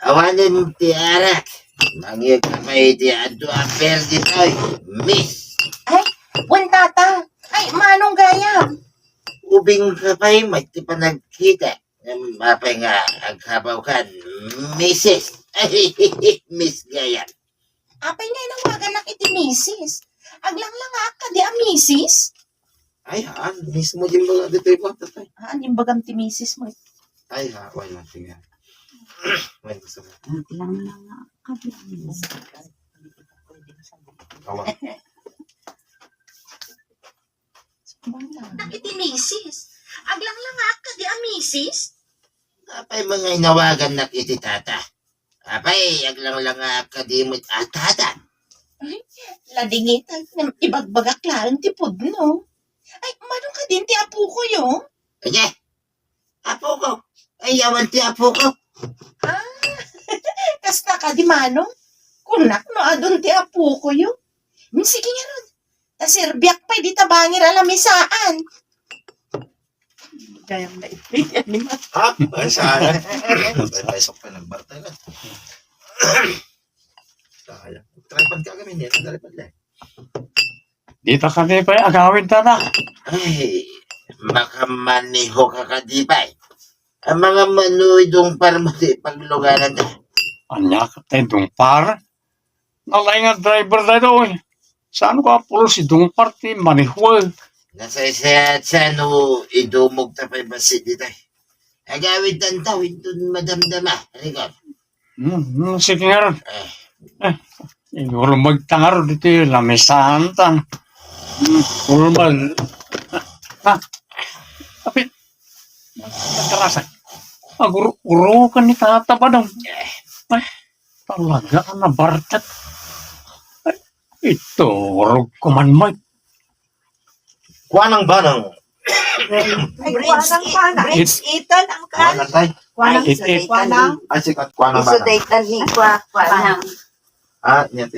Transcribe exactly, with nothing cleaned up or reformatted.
Awanen ti arak. Mangyeg ka pay ti adu a perdi toy, miss. Ay, wen tata. Ay, manong gayam? Ubing ka pay, may ti panagkita. Em, apay nga aghabaw kan, misis. Ay, miss gayam. Apay nga inawagannak iti misis? Aglanglangaak kadi a misis? Ay, haan, mismo din mga ditoy mo, tatay. Haan, imbagam ti misis mo. Ay, ha, wala lang, sige. Wala, sige. Aglanglangaak kadi a misis. Awan. Iti misis. Aglanglangaak kadi a misis? Apay nga inawagannak iti tata? Apay, aglanglangaak kadi met a tata? Ay, ladingitan, ibagbagak laeng ti pudno. Ay, mano kadin ti apokoyo? Anya? Apoko? Ay, awan ti apoko. Ah, kasta kadi manong? Kunak no adun ti apokoyo. Hmm, sige ngarud. Ta serbiak pay dita bangir a lamisaan. Gayam na iti animal. Ha? Ay, sana. Ay, ay, sok pa, nagbarta na. Sayang. Tripod ka kami niya, tripod lang. Dita kami pay agawid, tata. Ay, makamaneho ka kadi pay. Ang mga manuidong para mo di paglugaran ta. Anya ka tayo dong par? Nalaing nga driver tayo doon. Saan ko apulo si dong par ti maneho? Nasaysayaat sa no idumog ta pay basi di tayo. Agawid tantaw, ito madamdama. Rigon. Hmm, hmm, sige nga ron. Eh. Eh, siguro magtangar dito yung lamisan tan. Hmm, kulman. Ha? Apit. Nagkarasan. Aguro-urukan ni Tata Badong. Ay, talaga na bartet. Ay, iturog ko man, Mike. Kuanang banang. Ay, kuanang pana. Bridge Eaton ang kan. Kuanang tay. Kuanang, It, it. Kuanang. Ay, sikat kuanang banang. Iso daytan ni kua, kuanang. Ah, niya,